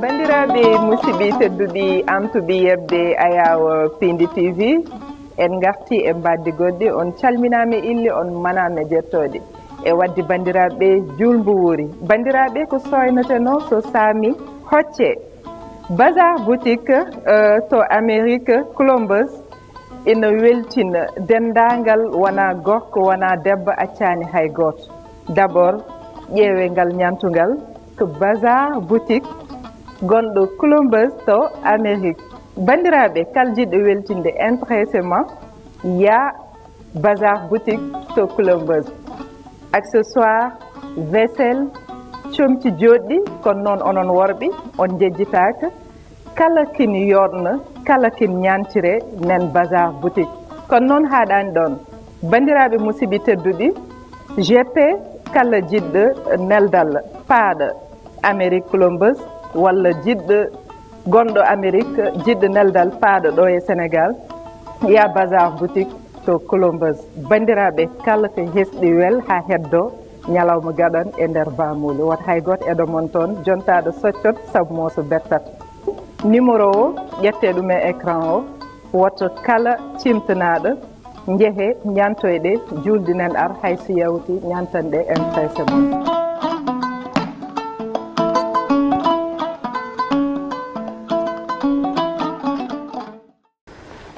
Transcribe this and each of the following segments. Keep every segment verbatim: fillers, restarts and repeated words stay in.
Banndiraaɓe musidɓe tedduɓe, amtuɓe yeɓde Ayaawo Piindi T V, en ngarti e mbaɗdi goɗɗi. On calminaama e inɗe, on manaama e jettooɗe. E waɗde banndiraaɓe juulmbo wuuri. Banndiraaɓe, ko sooyneteno so saami hocce. Bazar Boutique, eh, to Amérique, Columbus, ina weltina denndaangal, wonaa gorko, wonaa debbo, accaani hay gooto. D'abord, ƴeewee ngal ñaantungal to Bazar Boutique, gonɗo Columbus to Amérique. Banndiraaɓe, kala jiɗɗo weltinde intéressement, yaa Bazar Boutique to Columbus. Accessoire, vaisselle, comci jooɗɗi, kono noon onon worɓe, on njejjitaaka. Kala kin yooɗna, kala kin ñaantire, nen Bazar Boutique. Kono noon haaɗaani ɗoon. Banndiraaɓe musidɓe tedduɓe, G P, kala jiɗɗo neldal paaɗo Amérique Columbus, walla jiɗɗo gonɗo Amérique, jiɗɗo neldal paaɗo ɗo e Sénégal, yaa Bazar Boutique to Columbus. Banndiraaɓe, kala ko hesɗi wel haa heddo ñalawma gaɗan e nder Bamuli. Wota hay gooto eɗo mon toon, jontaaɗo soccot sabu mo so bettat. Numéro o, ƴettee ɗum e écran o. Woto kala cimtanaaɗo, njehe, ñaantoyɗe, juulɗinen ar, hay so yawti, ñaantanɗe M P C mon.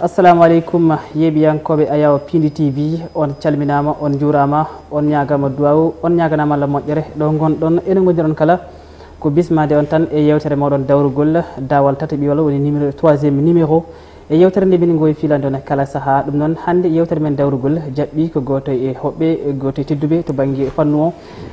Assalamu aleykum, yeeɓiyankooɓe Ayaawo Piindi T V, on calminaama, on njuuraama, on ñaagaama duwaawu, on ñaaganaama Allah moƴƴere, ɗo ngonɗon, ene ngondiron kala. Ko bismaade on tan e yeewtere mooɗon dawrugol, daawal tataɓiwal, woni numéro, troisième numéro. E yeewtere nde min ngowi fiilande on kala sahaa. Ɗum noon, hannde yeewtere men dawrugol jaɓɓi ko gooto e hoɓɓe, gooto e tedduɓe to bannge fannu o,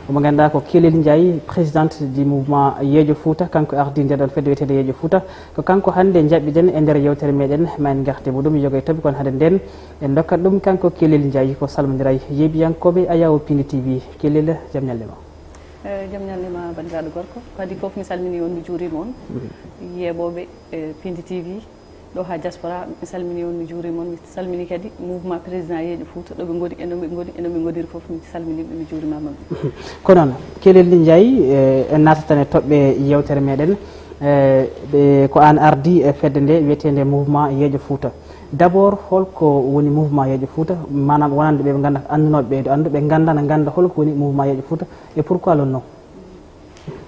mo ngannduɗaa ko Kelel Ndiaye, présidente du mouvement Yeeƴo Fouta, kanko ardi nde ɗon fedde wiyeteende Yeeƴo Fouta. Ko kanko hannde njaɓɓiɗen e nder yeewtere meɗen, ma en ngarte mo ɗum yoga e toɓi kon hannde nden. En ndokkat ɗum kanko Kelel Ndiaye, ko salmondiray yeeɓiyankooɓe Ayaawo Piindi T V. Kelel, jam ñalle ma. Eh, jam ñalle ma, banndiraaɗo gorko. Kadi fof mi salmini on, mi juuriima on. Yeeɓooɓe, eh, Piindi T V, ɗo haa diaspora, mi salmini on, mi juuriima on. Mi salmini kadi mouvement président Yeeƴo Fouta, ɗo ɓe ngoni, e no ɓe ngoni, e no ɓe ngoniri fof, mi salmini ɓe, mi juuriima ɓe. Ko noon, Kelel Ndiaye, eh, en naatatan e toɓɓe yeewtere meɗen. Eh, ɓe, ko aan ardi e fedde nde wiyeteende mouvement Yeeƴo Fouta. D'abord, holko woni mouvement Yeeƴo Fouta? Maanaam, wonande ɓe ɓe ngannda, anndunoɓe ɓe, anndu ɓe ngannda, na ngannda holko woni mouvement Yeeƴo Fouta et pourquoi le nom?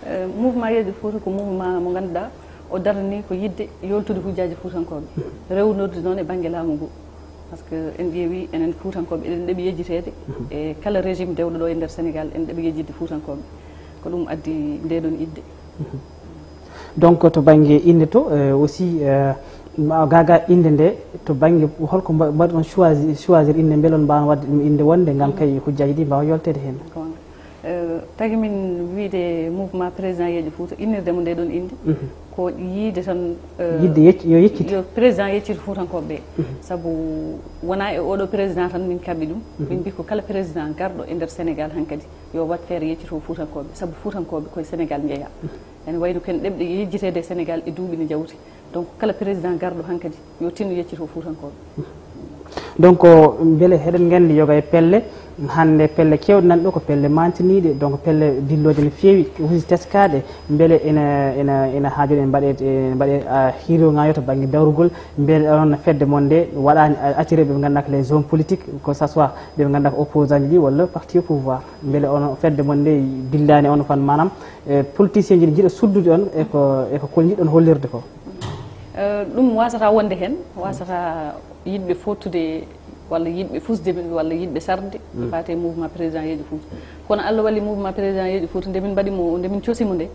Eh, mouvement Yeeƴo Fouta ko mouvement mo ngannduɗaa o darani ko yiɗde yoltude hujjaaji Fuutankooɓe, rewnorde noon e bannge laamu ngu. Par ce que en ƴeewi enen Fuutankooɓe, eɗen ɗeɓi yejjiteede e kala régime dewɗo ɗo e nder Sénégal, en ɗeɓi yejjitde Fuutankooɓe. Ko ɗum addi nde ɗon yiɗde. Donc, to bannge innde to, eh, aussi, eh, ma gaga innde nde, to bannge holko mba-, mbaɗi on choisi-, choisir innde, mbele on mbaawa waɗde ɗum innde wonde ngam kay hujjaaji ɗi mbaawa yolteede heen? Goonga. Eh, tagi min wiyde mouvement président Yeeƴo Fouta, innirde mo nde ɗon innde, ko yiide tan, eh, yiɗde yecc-, yo yeccit, yo président yeccit Fuutankooɓe ɓe. Sabu wonaa e oɗo président tan min kaɓi ɗum. Min mbi ko kala président garɗo e nder Sénégal hankadi, yo waɗ feere yeccito Fuutankooɓe, sabu Fuutankooɓe koye Sénégal njeyaa. Ene wayno ken ɗeɓɗe yejjiteede e Sénégal e duuɓi ne jawti. Donc, kala président garɗo hankadi, yo tinno yeccito Fuutankooɓe. Donc, mbele heɗen nganndi yoga e pelle, hannde pelle keewɗe nan ɗo ko pelle mantiniiɗe, donc pelle dillooje no feewi, aussi teskaaɗe, mbele ene, ene, ene haajori en mbaɗe, en mbaɗe, ah, hiiro ŋaayo to bannge dawrugol, mbele onon fedde mon nde waɗaani, ah, attiré ɓe ɓe ngannduɗaa ko les hommes politiques, que ça soit ɓe ɓe ngannduɗaa ko opposant ji ɗi walla parti au pouvoir, mbele onon fedde mon nde dillaani on fan, maanaam, eh, politicien ji ɗi njiɗa suddude on e ko, e ko, ko njiɗɗon hollirde ko? Eh, ɗum waasata wonde heen, waasata yiɗɓe fottude walla yiɗɓe fusde walla yiɗɓe sarde, ko faati e mouvement président Yeeƴo Fouta. Kono Allah walli mouvement président Yeeƴo Fouta, nde min mbaɗi mo, nde min cosi mo nde,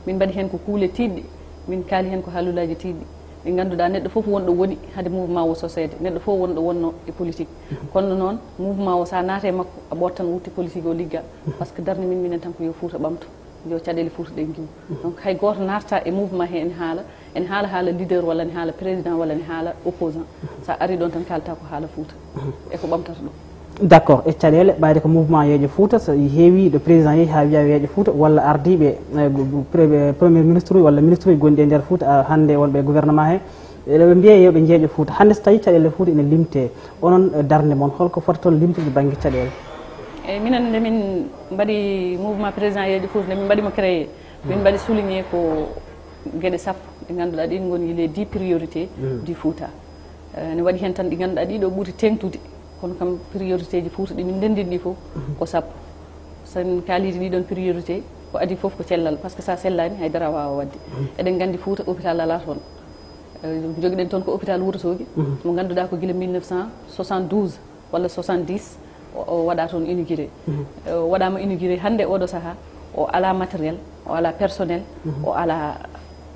min mbaɗi heen ko kuule tiiɗɗe, min kaali heen ko haalulaaji tiiɗɗi, ɗi ngannduɗaa neɗɗo fof wonɗo woni hade mouvement o soseede, neɗɗo fof wonɗo wonno e politique. Kono noon, mouvement o, so a naata e makko, a ɓootat tan wutte politique o ligga, par ce que darnde min minen tan ko yo Fouta ɓamto. Yo caɗeele Fouta ɗe ngiw. Donc, hay gooto naatata e mouvement he ene haala, ene haala haala leader walla ene haala président walla ene haala opposant. So a arii ɗoon tan, kaalata ko haala Fouta e ko ɓamtata ɗum. D'accord, e caɗeele, ɓayde ko mouvement Yeeƴo Fouta, so heewi ɗo président yehi haa wiya Yeeƴo Fouta, walla ardiiɓe, eh, gu-, gu-, pre-, premier ministre walla ministre gonɗi e nder Fouta, ah, hannde wonɓe e gouvernement he, eɗe ɓe mbiya yo ɓe njeeƴo Fouta. Hannde so tawii caɗeele Fouta ene limtee, onon, eh, darnde mon, holko foti toon limtude bannge caɗeele? Eyi, minen nde min mbaɗi mouvement président Yeeƴo Fouta, nde min mbaɗi mo créé, min mbaɗi souligné ko geɗe sappo ɗe ngannduɗaa ɗin ngoni les dix priorités du Fouta. Eh, ne waɗi heen tan ɗi ngannduɗaa ɗiɗo ɓuri teeŋtude, kono kam priorité ji Fouta ɗi min ndenndini ɗi fof ko sappo. So en kaaliidi ɗiɗon priorité, ko adii fof ko cellal, parce que so a sellaani, haydara a waawaa waɗde. Eɗen nganndi Fouta, hôpital alaa toon. Eh, njogiɗen toon ko hôpital Wourossogui, mo ngannduɗaa ko gila mille neuf cent soixante-douze walla soixante-dix, o, o waɗa toon inauguré. Eh, o waɗaama inauguré hannde oɗo sahaa, o alaa matériel, o alaa personnel, o alaa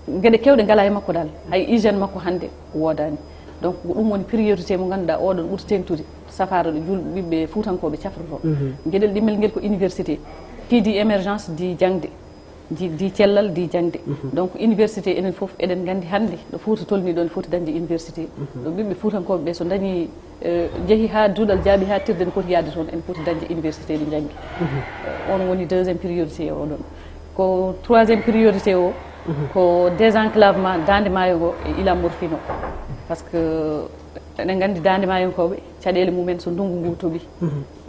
geɗe keewɗe ngalaa e makko dal. Hay hygiène makko hannde woodaani. Donc, ko ɗum woni priorité mo ngannduɗaa oɗon ɓuri teeŋtude, safaara ɗo jul-, ɓiɓɓe fuutankooɓe cafrotoo. Geɗel ɗimmel ngel ko université, piidi émergence di jaŋde, di, di cellal, di jaŋde. Donc, université, enen fof eɗen nganndi hannde ɗo Fuuta tolni ɗo, ne foti dañde université. Ɗo ɓiɓɓe fuutankooɓe ɓe so dañi, eh, jehi haa duɗal jaaɓi haa tirde, ne poti yahde toon, ene poti dañde université ɗi njanngi. Eh, on woni deuxième priorité o ɗon. Ko troisième priorité o, ko désenclavement Daande Maayo ngo e Ila Morphino. Parce que eɗen nganndi Daande Maayonkooɓe, caɗeele mumen so ndunngu ngu toɓi,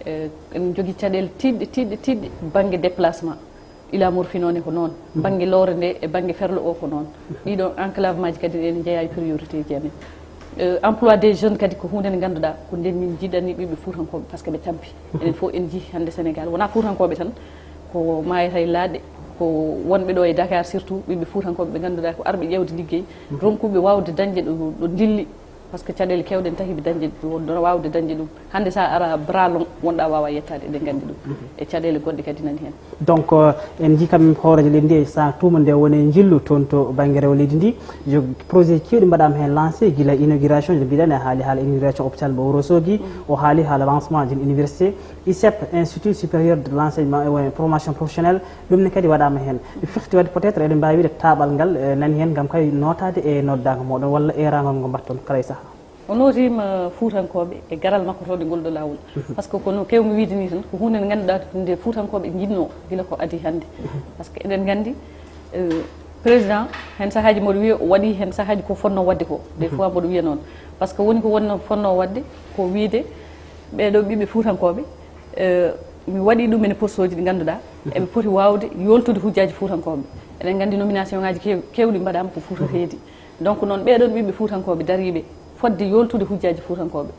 eh, en njogii caɗeele tiiɗɗe, tiiɗɗe, tiiɗɗe bannge déplacement. Ila Morphino ne ko noon. Bannge lowre nde e bannge ferlo o ko noon. Ɗiɗo enclavement ji kadi ene njeyaa e priorité ji amen. Eh, emploi des jeunes kadi ko huunde nde ngannduɗaa ko nde min njiɗani ɓiɓɓe fuutankooɓe, parce que ɓe tampi. Enen fof en njii hannde Sénégal, wonaa fuutankooɓe tan, ko maayata e laaɗe, ko wonɓe ɗo e Dakar surtout, ɓiɓɓe fuutankooɓe ɓe ngannduɗaa ko arɓe ƴeewde liggey, ronkuɓe waawde dañde ɗo, ɗo ndilli, parce que caɗeele keewɗe en tahiɓe dañde ɗum, wonno waawde dañde ɗum. Hannde so a ara Bras Long, wonɗa waawa yettaade, eɗen nganndi ɗum. E caɗeele goɗɗe kadi nani heen. Donc, eh, en njii kam hooreejo leydi ndi e sahaa tuuma nde woni njillu toon to bannge rewo leydi ndi. Yo projet keewɗi mbaɗaama heen lancé, gila inauguration, nde mbiɗen, a haali haala inauguration hôpital mo Wourossogui, o haali haala lancement d'une université, ISEP, Institut Supérieur de l'Enseignement et Formation Professionnelle, ɗum ne kadi waɗaama heen. Ɓe firti waɗde peut-être eɗen mbaawi wiide taaɓal ngal, eh, nani heen ngam kay nootaade e noddaango mooɗon walla eerangol ngo mbaɗton kala e sahaa. O nootiima Fuutankooɓe e garal makko towde ngol ɗo laawol. Par ce que kono keewmi wiide nii tan, ko huunde nde ngannduɗaa nde Fuutankooɓe njiɗnoo gila ko adii hannde. Par ce que eɗen nganndi, eh, président, heen sahaaji mboɗo wiya o waɗii heen sahaaji ko fotnoo waɗde ko. Des fois mboɗo wiya noon. Par ce que woni ko wonnoo, fotnoo waɗde ko wiide ɓee ɗoo ɓiɓɓe Fuutankooɓe, eh, mi waɗii ɗum e postooji ɗi ngannduɗaa eɓe poti waawde yooltude hujjaaji Fuutankooɓe. Eɗen nganndi nomination ngaaji keew-, keewɗi mbaɗaama ko Fuuta reedi. Donc noon, ɓee ɗoon ɓiɓɓe fuutankooɓe dariiɓe fodde yooltude hujjaaji fuutankooɓe,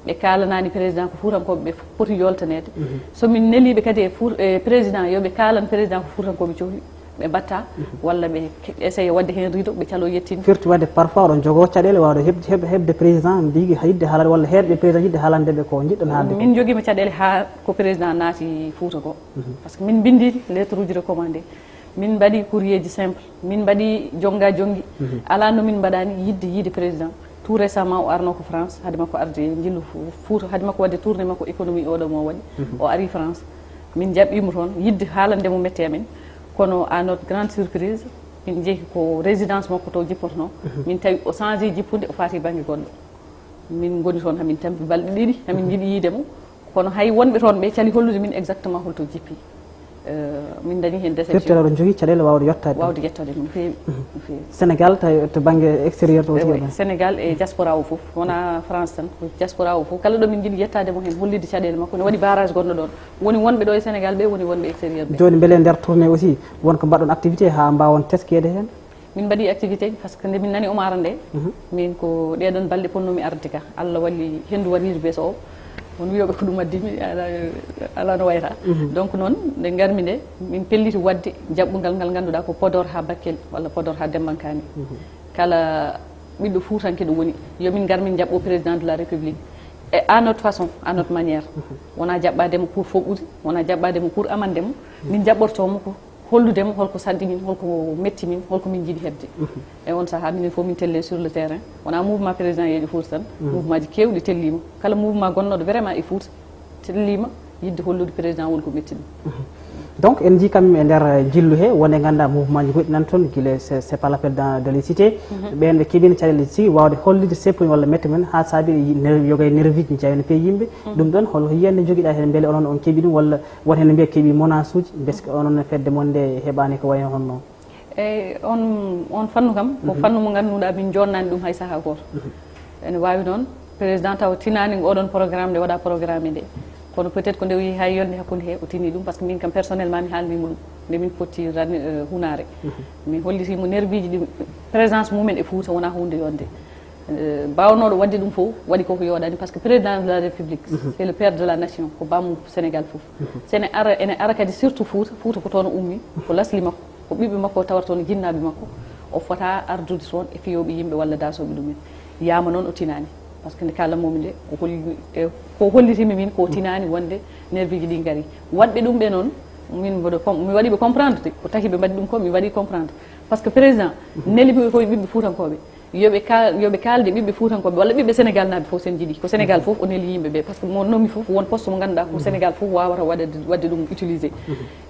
ɓe kaalanaani président ko fuutankooɓe ɓe poti yooltaneede. So min neliiɓe kadi e fuut-, e président, yo ɓe kaalan président ko fuutankooɓe cohli, ɓe mbaɗta, walla ɓe ke-, essayé waɗde heen riido, ɓe caloo yettinde. Firti waɗde parfois oɗon njogoo caɗeele waawde heɓ-, heɓ-, heɓde président, mbiyi yiɗde haalande, walla heɗɓe président yiɗde haalande ɓe ko njiɗɗon haalde ko. Min njogiima caɗeele haa ko président naati Fuuta ko. Par ce que min mbinndii lettre uji recommandé. Min mbaɗi courrier ji simple, min mbaɗi jonnga jonngi. Alaa no min mbaɗaani yiɗde yiide président. Tout récemment, o arno ko France, hade makko arde njillu fu-, Fuuta, hade makko waɗde tournée makko économie oɗo mo o waɗi. O ari France. Min njaɓɓiimo toon, yiɗde haalande mo mette amen. Kono, à notre grande surprise, min njehi ko résidence makko to jippotono. Min tawi o changé jippude, o faati bannge goɗɗo. Min ngoni toon, hamin tampi balɗe ɗiɗi, hamin njiɗi yiide mo. Kono hay wonɓe toon ɓe cali hollude min exactement holto jippi. Eh, min dañi heen déception. Firti aɗa jogii caɗeele waawde yettaade ɗum. Waawde yettaade ɗum, no feewi, no feewi. Sénégal, tawi to bannge extérieur to aussi. Ewa, Sénégal e diaspora o fof, wonaa France tan, ko diaspora o fof. Kala ɗo min njiɗi yettaade mo heen, hollitde caɗeele makko, ne waɗi barrage gonɗo ɗoon. Woni wonɓe ɗo e Sénégal ɓe, woni wonɓe extérieur ɓe. Jooni, mbele e nder tournée aussi, won ko mbaɗɗon activité haa mbaawon teskeede heen? Min mbaɗi activité ji, par ce que nde min nani omo ara nde, min ko ɗeɗon balɗe ponnoomi arde ka. Allah walli henndu waɗiidu beso o. On wiyoɓe ko ɗum addi mi, ala, ala no wayra. Donc noon, nde ngarmi nde, min pelliti waɗde jaɓɓungal ngal ngannduɗaa ko Podor haa Bakel, walla Podor haa Dembankaani. Kala ɓiɗɗo fuutanke ɗo woni, yo min ngar min jaɓɓo président de la République. Et à notre façon, à notre manière. Wonaa jaɓɓaade mo pour foɓɓude, wonaa jaɓɓaade mo pour amande mo. Min jaɓɓortoo mo ko hollude mo holko saɗɗi min, holko metti min, holko min njiɗi heɓde. E on sahaa, minen fof min telle sur le terrain. Wonaa mouvement président Yeeƴo Fouta tan, mouvement ji keewɗi telliima. Kala mouvement gonnooɗo vraiment e Fouta, telliima yiɗde hollude président woni ko metti ɗum. Donc, en njii kam e nder jillu he, wonde ngannduɗaa mouvement ji goɗɗi nan toon, gila c'est, c'est pas la peine de, de les citer. Ɓeen ɓe keɓiino caɗeele tigi waawde hollude seppo walla mette men, haa saabi ner-, yoga e nerviji, jaawi no feewi yimɓe. Ɗum ɗoon, hol yiyannde njogiɗaa heen, mbele onon on keɓi ɗum, walla won heen mbiya keɓi menace uji, parce que onon fedde mon nde heɓaani ko wayi hono noon? Eyi, on, on fannu kam, ko fannu mo ngannduɗaa min jonnani ɗum hay sahaa gooto. Ene waawi noon, président taw tinaani oɗon programme nde waɗa programme nde. Kono peut-être ko nde o yehi haa yolnde hakkunde he, o tini ɗum, parce que min kam personnellement mi haalnii mo ɗum nde min potti ran, euh, hunaare. Mi holliti mo nerviji ɗi présence mumen e Fouta wonaa huunde yonde. Euh, mbaawnoɗo waɗde ɗum fof, waɗi koko yooɗani, parce que président de la République, c'est le père de la nation, ko baamu Sénégal fof. So ene ara, ene ara kadi surtout Fouta, Fouta ko toon o ummi, ko lasli makko, ko ɓiɓɓe makko o tawata toon, jinnaaɓe makko, o fota ardude toon e fiyooɓe yimɓe walla daasooɓe ɗumen. Yaama noon o tinaani, parce que nde kaalanmomi nde, ko holli-, e ko hollitimi min ko tinaani wonde nerviji ɗi ngari. Waɗɓe ɗum ɓe noon, min mboɗo com-, mi waɗi ɓe comprendre de, ko taki ɓe mbaɗi ɗum ko, mi waɗi comprendre. Parce que président neli ɓe ko ɓiɓɓe Fuutankooɓe, yo ɓe kaal-, yo ɓe kaalde ɓiɓɓe Fuutankooɓe walla ɓiɓɓe Sénégal naaɓe fof, so en njiɗi. Ko Sénégal fof o neli yimɓe ɓe, parce que mo nomi fof, won poste mo ngannduɗaa ko Sénégal fof waawata waɗde, waɗde ɗum utilisé.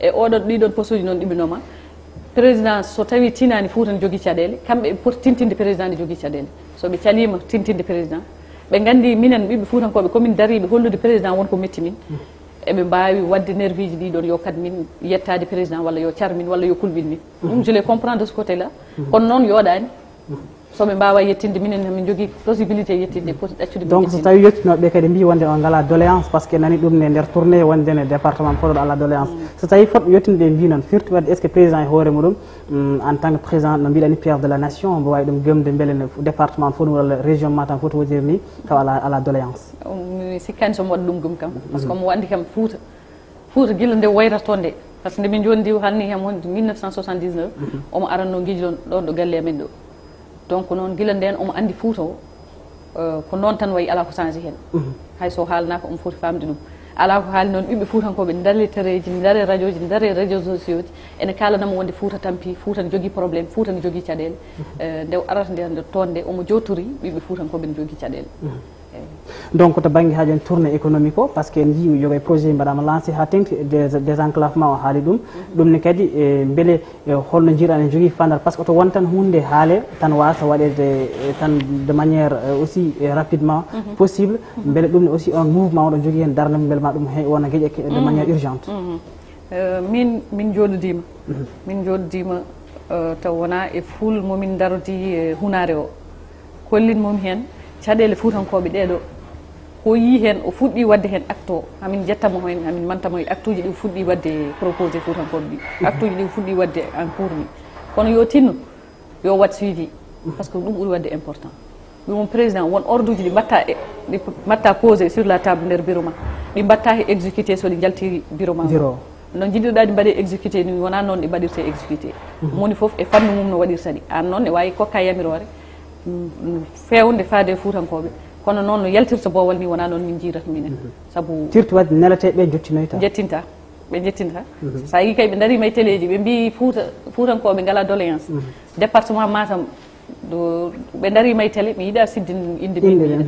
E oɗo, ɗiɗon poste uji noon ɗi ɓe noma, président so tawi tinaani Fuuta ne jogii caɗeele, kamɓe ɓe poti tintinde président ne jogii caɗeele. So ɓe caliima tintinde président, ɓe nganndi minen ɓiɓɓe Fuutankooɓe ko min dariiɓe hollude président won ko metti min. Eɓe mbaawi waɗde nerviji ɗi ɗon, yo kad min yettaade président walla yo car min walla yo kulɓin min. Ɗum, je les comprends de ce côté là. Kono noon yooɗaani. So ɓe mbaawaa yettinde minen, min njogii possibilité yettinde, poti ɗaccude min. Donc, so yettinde. Tawi yettinooɓe kadi mbii wonde on ngalaa doléance, parce que nani ɗum ne nder tournée wonde ne département Podor alaa doléance. So tawi fotɓe yettinde ɓe mbii noon, firti waɗde est-ce que président e hoore muɗum, hum, en tant que président, no mbiɗa ni, père de la nation, mbo waawi ɗum gëmde mbele ne département fof walla région Matam fof woodiri ni, taw alaa, alaa doléance? Mi sikkaani so mi waɗa ɗum gum kam, parce que omo anndi kam Fuuta. Fuuta gila nde wayrata toon nde, parce que nde min njondi o haalni hem wonde mille neuf cent soixante-dix-neuf, omo aranno ngijlon ɗon ɗo galle amen ɗo. Donc noon gila ndeen omo anndi Fuuta o, euh, ko noon tan wayi, alaa ko change heen. Hay so haalnaaka omo foti faamde ɗum. Alaa ko haali noon ɓiɓɓe Fuutankooɓe ndare tereeji, ndare radiooji, ndare réseaux sociaux ji, ene kaalanamo wonde Fuuta tampi, Fuuta ne jogii problème, Fuuta ne jogii caɗeele. Euh, nde o arata nde, nde toon nde omo jootori ɓiɓɓe Fuutankooɓe ne jogii caɗeele. Eey. Donc to bannge haaji en tournée économique o, parce que en njii yoga e projet mbaɗaama lancé haa teŋti dés-, désenclavement o haali ɗum. Ɗum ne kadi e mbele e holno njiiɗaa ne jogii fandar, parce que to won tan huunde haale tan waasa waɗeede e tan de manière, euh, aussi, euh, rapidement possible. Mbele ɗum ne aussi on mouvement oɗon jogii heen darnde mbele ma ɗum he wona geƴe de manière urgente. Euh, min, min njooɗodiima. Min njooɗodiima, euh, taw wonaa e fuul mo min ndarodi e hunaare o. Kollin mum heen caɗeele Fuutankooɓe ɗee ɗo. Ko yii heen, o fuɗɗii waɗde heen acte o. Hamin njetta mo heen, hamin manta mo e acte uji ɗi o fuɗɗii waɗde proposé Fuutankooɓe ɗi. Acte uji ɗi o fuɗɗii waɗde en cours ɗi. Kono yo tinno, yo waɗ suivi, parce que ɗum ɓuri waɗde important. Ɗum président, won ordre uji ɗi mbatta e, ɗi mbatta posé sur la table nder bureau ma. Ɗi mbatta he exécuté so ɗi njaltiri bureau ma. Bureau. No njiɗirɗaa ɗi mbaɗe exécuté ni, wonaa noon ɗi mbaɗirte exécuté. Moni fof e fannu mum no waɗirta ɗi. Aan noon ne waawi kokka yamiroore, mm, mm, feewnde faade e Fuutankooɓe. Kono noon no yaltirta boowal ni, wonaa noon min njiirata minen. Sabu firti waɗde nelateeɓe njottinoyta. Njettinta. Ɓe njettinta. So a yii kay ɓe ndariima e teleeji, ɓe mbii Fuuta, Fuutankooɓe ngalaa doléance. Département Matam, ɗo ɓe ndariima e télé, mi yiɗaa sidde innde, mi yiɗaa.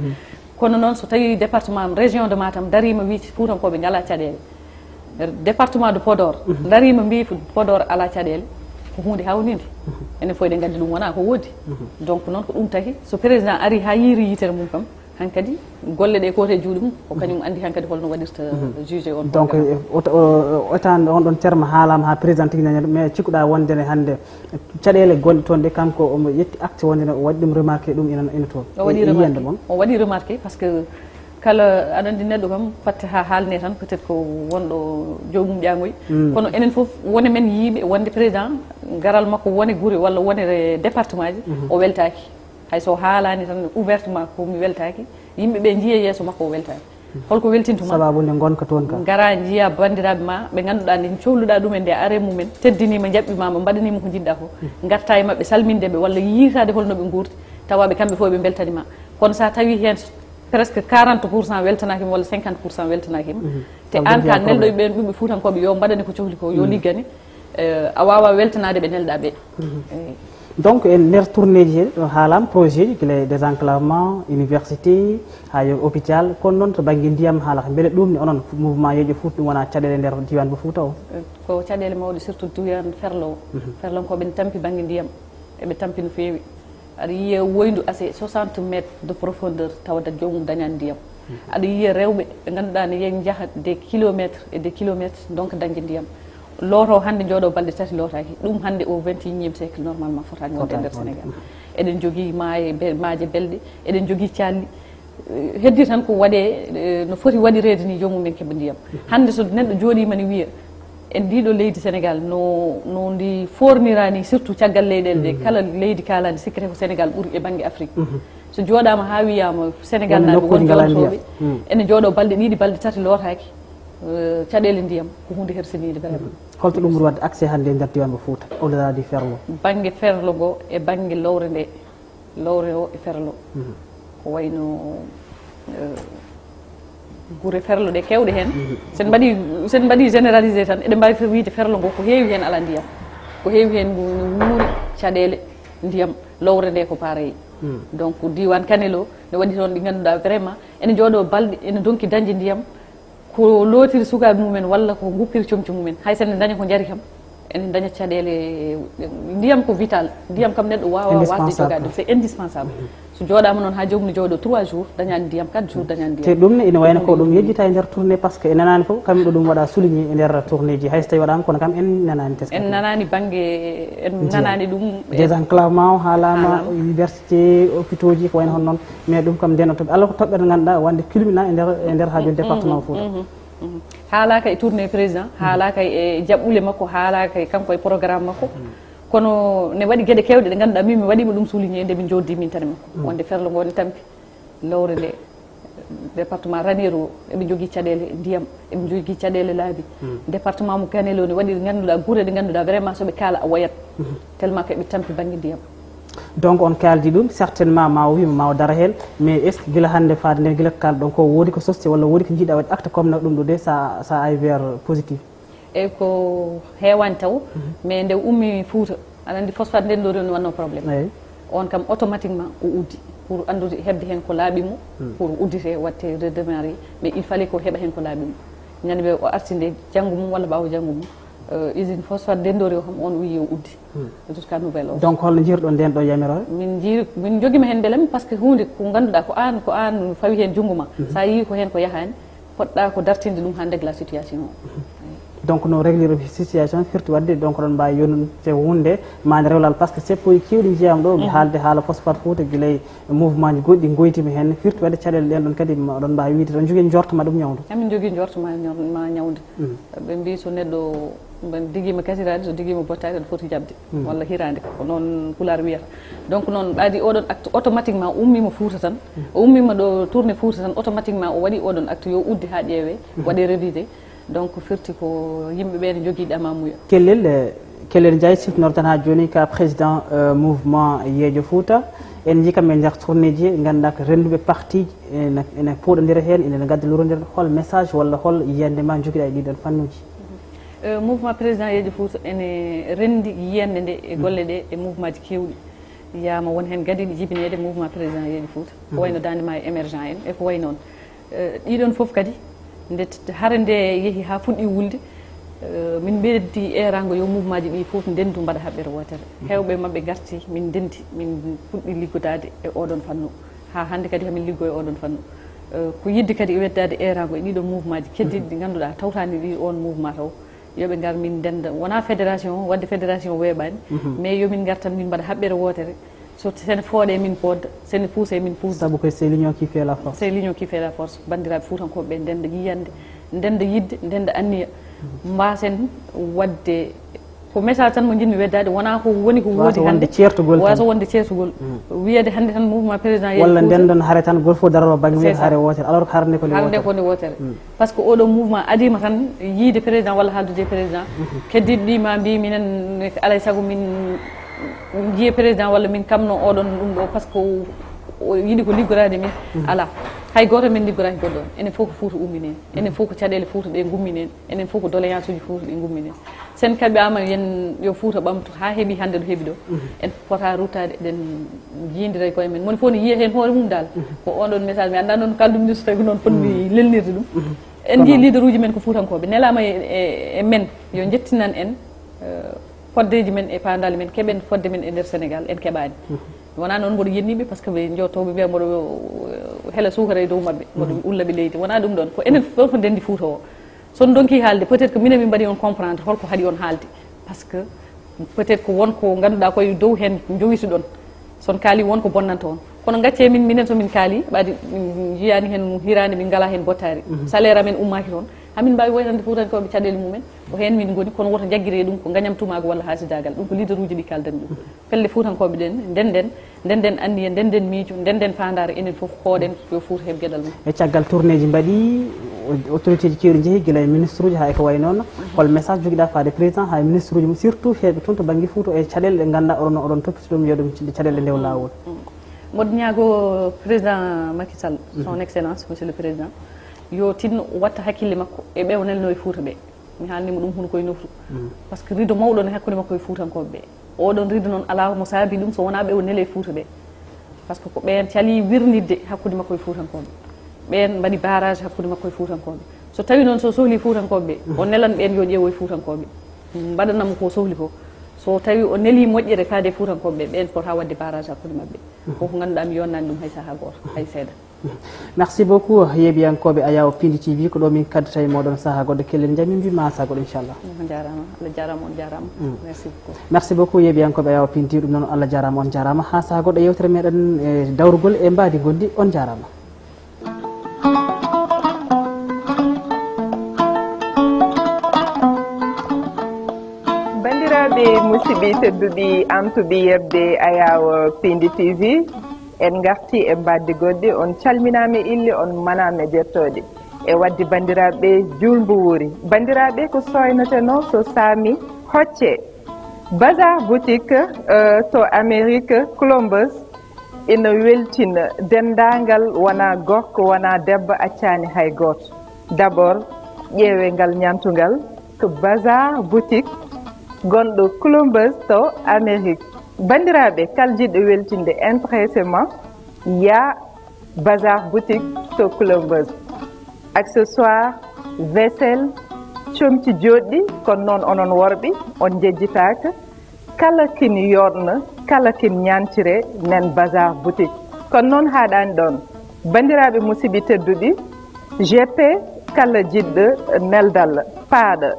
Kono noon so tawi département am, région de Matam ndariima wii Fuutankooɓe ngalaa caɗeele. Département de Podor ndariima mbii fu-, Podor alaa caɗeele. Ko huunde hawnide. Enen fof eɗen nganndi ɗum wonaa ko woodi. Donc noon ko ɗum taki so président ari haa yiiri yitere mum kam, hankadi golle ɗe ko e juuɗe mum, ko kañum anndi hankadi holno waɗirta juge on. Donc, programme. E, o, o, o, o tan on ɗon terme haalaama haa président tigi nani, mais cikkuɗaa wonde ne hannde caɗeele gonɗe toon ɗe, kanko omo ƴetti acte wonde ne o waɗi ɗum remarqué, ɗum ina, ina toon. O waɗi remarqué. Mon. O waɗi remarqué parce que kala aɗa anndi neɗɗo kam fatte haa haalne tan peut-être ko wonɗo joomum ƴaŋoy. Kono enen fof wone men yiiɓe wonde président garal makko wone gure walla wone re-, département ji, o weltaaki. Hay so haalaani tan ouvertement ko mi weltaaki, yimɓe ɓe njiya yeeso makko o weltaaki. Holko weltintuma? Sababu nde ngonka toon ka. Ngara njiya banndiraaɓe ma, ɓe ngannduɗaa nde cohluɗaa ɗumen nde are mumen, teddiniima, njaɓɓimaama, mbaɗaniima ko njiɗɗaa ko. Ngarta e maɓɓe salminde ɓe walla yiitaade holno ɓe nguurdi, tawa ɓe kamɓe fof ɓe mbeltaniima. Kono so a tawi heen presque quarante pour cent weltanaaki ma walla cinquante pour cent weltanaaki ma. Te aan ka nelɗo e ɓeen ɓiɓɓe Fuutankooɓe yo mbaɗane ko cohli ko, yo liggane. Eh, a waawaa weltanaade ɓe nelɗaa ɓe. Eey. Donc, e nder tournée ji he, ɗo haalaama projet ji, gila e désenclavement, université, haa yo hôpital, kono noon to bannge ndiyam haalata. Mbele ɗum ne onon mouvement Yeeƴo Fuuta ɗum wona caɗeele nder diiwaan mo Fuuta o? Eh, ko caɗeele mawɗe, surtout diiwaan Ferlo o. Ferlankooɓe ne tampi bannge ndiyam, eɓe tampi no feewi. Aɗa yiya woyndu assez soixante mètres de profondeur tawa da-, joomum dañaani ndiyam. Aɗa yiya rewɓe ɓe ngannduɗaa ne yen njaha des kilomètres et des kilomètres, donc dañde ndiyam. Looto hannde njooɗo balɗe tati lootaaki. Ɗum hannde au vingt et unième siècle normalement fotaani wonde e nder Sénégal. Eɗen njogii maaje be-, maaje belɗe, eɗen njogii caalli. Heddi tan ko waɗee, eh, no foti waɗireede ni, joomum en keɓa ndiyam. Hannde so neɗɗo jooɗiima ne wiya, en ndiɗo leydi Sénégal, no, no ndi fournira ni, surtout caggal leyɗeele ɗe, kala leydi kaalandi sikkete ko Sénégal ɓuri e bannge Afrique. So jooɗaama haa wiyaama Sénégal naaɓe won toon tooɓe, ene jooɗo balɗe ɗiɗi, balɗe tati lootaaki, eh, caɗeele ndiyam, ko huunde hersiniinde vraiment. Holto ɗum ɓuri waɗde accès hannde e nder diiwaan mo Fuuta, au-delà du Ferlo? Bannge Ferlo ngo e bannge lowre nde, lowre o e Ferlo. Ko wayno, eh, gure Ferlo ɗe keewɗe heen. Sen mbaɗi, sen mbaɗi généralisé tan, eɗen mbaawi fe-, wiyde Ferlo ngo ko heewi heen alaa ndiyam. Ko heewi heen ngu no wuuri caɗeele ndiyam, lowre nde ko pareil. Donc, diiwaan Kanel o, ne waɗi toon ɗi ngannduɗaa vraiment ene jooɗo balɗe, ene donki dañde ndiyam, ko lootiri sukaaɓe mumen walla ko nguppiri comci mumen. Hay so ene daña ko njari kam, ene daña caɗeele. Ndiyam ko vital, ndiyam kam neɗɗo waawaa wasde jogaade ɗum, c'est indispensable. So jooɗaama noon haa joomum ne jooɗo trois jours, dañaani ndiyam, quatre jours, dañaani ndiyam. Te ɗum ne ina wayno ko ɗum yejjita e nder tournée, parce que en nanaani fof kamɓe ɗo ɗum waɗa souligné e nder tournée ji, hay so tawi waɗaama, kono kam en nanaani teskata. En nanaani bannge, en nanaani ɗum e désenclavement o haalaama, université, hôpitaux ji, ko wayno hono noon. Mais ɗum kam nden o toɓɓe, alors ko toɓɓere nde ngannduɗaa wonde culminant e nder, e nder haa jooni département o Fouta. Haalaaka e tournée président, haalaaka e jaɓɓule makko, haalaaka e kanko e programme makko. Kono ne waɗi geɗe keewɗe ɗe ngannduɗaa min mi waɗiima ɗum souligné nde min njooɗdi min tan e makko. Wonde Ferlo ngo ne tampi, lowre nde, département Raneer o, eɓe njogii caɗeele ndiyam, eɓe njogii caɗeele laabi. Département mo Kanel o ne waɗi ɗe ngannduɗaa, gure ɗe ngannduɗaa vraiment so ɓe kaala a woyat. Tellement que eɓe tampi bannge ndiyam. Donc on kaaldi ɗum, certainement ma o wiima ma o dara heen, mais est-ce que gila hannde faade nden, gila ko kaalɗon ko, woodi ko soste walla woodi ko njiɗa waɗde acte comme no ɗum ɗo de, ça, ça aille vers positif? Eyyi, ko heewaani taw, mais nde ummi Fuuta, aɗa anndi phosphate nden ɗo ɗon wonno problème. On kam automatiquement o uddi pour anndude heɓde heen ko laaɓi mo, pour uddite waɗte redémarrer, mais il fallait ko heɓa heen ko laaɓi mo. Ñande ɓe o arti nde janngo mum walla ɓaawo janngo mum, euh, usine phosphate Denndori o kam, on o wiyi o uddi. Jusqu'à nouvel ordre. Donc holno njiyruɗon nden ɗo yamiroore? Min njiyri, min njogiima heen mbelam, parce que huunde ko ngannduɗaa ko aan, ko aan fawi heen junngo ma. So a yii ko heen ko yahaani, poɗɗa ko dartinde ɗum haa régla situation o. Donc no régler situation firti waɗde, donc oɗon mbaawi yonnude huunde ma nde rewlal, parce que seppo e keewɗi njiyaama ɗo, mi haalde haala phosphate Fouta, gila e mouvement ji goɗɗi ngoytiima heen, firti waɗde caɗeele ɗen ɗon kadi ma oɗon mbaawi wiide tan njogii njorto ma ɗum ñawndu? Amin njogii njorto ma ñaw-, ma ñawndu. Ɓe mbii so neɗɗo digiima kasiraade, so digiima bottaade, aɗa foti jaɓde. Walla hiraande ko noon Pulaar wiyata. Donc noon ɓaadi oɗon acte automatiquement ummiima Fouta tan, o ummiima ɗo tournée Fouta tan, automatiquement o waɗi oɗon acte yo udde haa ƴeewe, waɗe révisé. Donc firti ko yimɓe ɓe ne njogii ɗamamuya. Kellel, eh, Kellel Ndiaye, sifnor tan haa jooni ka président, eh, mouvement Yeejo Fouta. En njii kam e nder tournée ji, ngannduɗaa ko rennduɓe parti ji, ene, ene pooɗondira heen, ene ngadda lorondira. Hol message walla hol yiyannde ma njogiɗaa e ɗiɗon fannuuji? Eh, mouvement président Yeejo Fouta ene renndi yiyannde nde e golle ɗe e mouvement ji keewɗi. Yaama won heen gadiiɗo jibineede mouvement président Yeejo Fouta. Ko wayno Daande Maayo émergent en e ko wayi noon. Eh, ɗiɗon fof kadi, nde t-, hare nde yehi haa fuɗɗi wulde, eh, min mbeddi eeraango yo mouvement ji ɗi fof ndenndu mbaɗa haɓɓere wootere. Heewɓe maɓɓe ngarti, min ndenndi, min puɗɗi liggodaade e oɗon fannu. Haa hannde kadi hamin liggo e oɗon fannu. Eh, ko yiɗde kadi e weddaade eeraango e ɗiɗon mouvement ji keddiiɗi ɗi ngannduɗaa tawtaani ɗi oon mouvement taw. Yo ɓe ngar min ndennda. Wonaa fédération, waɗde fédération weeɓaani, mais yo min ngar tan min mbaɗa haɓɓere wootere. So sene fooɗe min poodda, sene puuse min puusda. Sabu ko c'est l'union qui fait la force. C'est l'union qui fait la force. Banndiraaɓe Fuutankooɓe ɓe ndennda yiyannde, ndennda yiɗde, ndennda anniya. Mbaasen waɗde ko message tan mo njiɗmi weddaade, wonaa ko woni ko woodi hannde. Waasa wonde ceertugol tan. Waasa wonde ceertugol. Wiyeede hannde tan mouvement président Yeejo Fouta. Walla ndendon hare tan, gooto fof daroro bannge mum hare wootere, alors que hare nde ko nde wootere. Hare nde ko nde wootere. Par ce que oɗo mouvement adiima tan yiide président walla haaldude e président. Keddiiɗo ɗi ma mbi minen alay sago min njiye président walla min kamno oɗon ɗum ɗo, par ce que o, o yiɗi ko liggoraade min. Alaa. Hay gooto min liggoraaki goɗɗo on. Enen fof ko Fuuta ummini en. Enen fof ko caɗeele Fuuta ɗe ngummini en. Enen fof ko doléance uji Fuuta ɗi ngummini en. Sen kaɓaama yen yo Fuuta ɓamtu haa heɓi hannde ɗo heɓi ɗo. En pota ruttaade, eɗen njiindira e koye men. Moni fof ne yiya heen hoore mum dal. Ko on ɗon message mi anndaa noon kaldu ministre tawi ko noon fotmi lelnirde ɗum. En njii leader uji men ko Fuutankooɓe. Nelaama e, e, e men yo njettinan en, eh, foddeeji men e paandaale men, keɓen fodde men e nder Sénégal, en keɓaani. Wonaa noon mboɗo yenniiɓe, par ce que ɓe njottooɓe mbiya mboɗo, eh, hela suukara e dow maɓɓe, mboɗo ulla ɓe leydi. Wonaa ɗum ɗoon, ko enen fof ndenndi Fuuta o. So on ndonki haalde, peut-être que minen min mbaɗi on comprendre holko haɗi on haalde. Par ce que peut-être ko won ko ngannduɗaa koye dow heen njowituɗon. So on kaali won ko bonnanta on. Kono gacce min, minen so min kaali, ɓaadi min njiyaani heen hiraande, min ngalaa heen bottaari. Salaire amen ummaaki toon. Hamin mbaawi woytande Fuutankooɓe caɗeele mumen. Ko heen min ngoni, kono woto jaggire ɗum ko ngañam tumaagu walla haasidaagal. Ɗum ko leaderuuji ɗi kaaldan ɗum. Pelle Fuutankooɓe ɗen, ndenden, ndenden anniya, ndenden miijo, ndenden faandaare, enen fof kooɗen yo Fuuta heɓ geɗal mum. E caggal tourneeji mbaɗi, o-, autoritéeji keewɗi njehi, gila e ministre uji haa e ko wayi noon. Hol message jogiɗaa faade président haa e ministre uji mum, surtout heewɓe toon to bannge Fuuta e caɗeele ɗe ngannduɗaa oɗon, oɗon toppiti ɗum, yo ɗum caɗeele ndew laawol? Mboɗo ñaago président Macky Sall, son excellence, monsieur le président, yo tinno watta hakkille makko e ɓe o nelno e Fuuta ɓe. Mi haalnii mo ɗum hono koye nofru. Par ce que riido mawɗo ne hakkunde makko e Fuutankooɓe ɓe. Oɗon riido noon alaa mo saabi ɗum so wonaa ɓe o neli e Fuuta ɓe. Par ce que ko ɓeen calii wirnitde hakkunde makko e Fuutankooɓe. Ɓeen mbaɗi barrage hakkunde makko e Fuutankooɓe. So tawii noon so sohli Fuutankooɓe ɓe, o nelan ɓeen yo ƴeewo e Fuutankooɓe. Mbaɗana mo ko sohli ko. So tawii o nelii moƴƴere faade e Fuutankooɓe ɓe, ɓeen pota waɗde barrage hakkunde maɓɓe. Ko ko ngannduɗaa mi yonnaani ɗum hay sahaa gooto, hay seeɗa. Merci beaucoup, yeeɓiyankooɓe Ayaw Pindi T V, ko ɗo min kaddata e mooɗon sahaa goɗɗo, kellen jam, min mbiima sahaa goɗɗo, inchallah. On jaaraama, Allah jaaraama, on jaaraama. Merci beaucoup. Merci beaucoup, yeeɓiyankooɓe Ayaw Pindi T V, ɗum noon Allah jaaraama, on jaaraama. Haa sahaa goɗɗo, yewtere meɗen e dawrugol e mbaadi gondi, on jaaraama. Banndiraaɓe musidɓe tedduɓe, amtuɓe yeɓde Ayaw Pindi T V, en ngarti e mbaadi gondi, on calminaama e inɗe, on manaama e jettooɗe. E waɗde banndiraaɓe juulmbo wuuri. Banndiraaɓe, ko sooyneteno so saami hocce. Bazar Boutique, euh, to Amérique, Columbus, ina weltina denndaangal, wonaa gorko, wonaa debbo, accaani hay gooto. D'abord, ƴeewee ngal ñaantungal ko Bazar Boutique gonɗo Columbus to Amérique. Banndiraaɓe, kala jiɗɗo weltinde, intéressé ma, yaa Bazar Boutique to Columbus. Accessoire, vaisselle, comci jooɗɗi, kono noon onon worɓe, on njejjitaaka. Kala kin yooɗna, kala kin ñaantire, nen Bazar Boutique. Kono noon haaɗaani ɗoon. Banndiraaɓe musidɓe tedduɓe, G P, kala jiɗɗo neldal paaɗo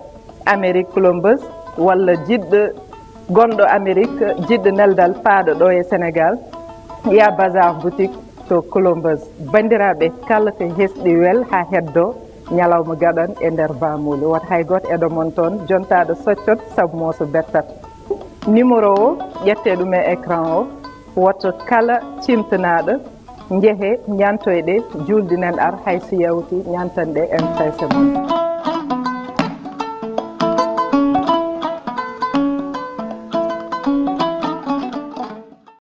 Amérique Columbus, walla jiɗɗo gonɗo Amérique, jiɗɗo neldal paaɗo ɗo e Sénégal, yaa Bazar Boutique to Columbus. Banndiraaɓe, kala ko hesɗi wel haa heddo ñalawma gaɗan e nder Bamuli. Wota hay gooto eɗo mon toon, jontaaɗo soccot sabu mo so bettat. Numéro o, ƴettee ɗum e écran o. Woto kala cimtanaaɗo, njehe, ñaantoyɗe, juulde nen ar, hay so yawti, ñaantanɗe M P C mon.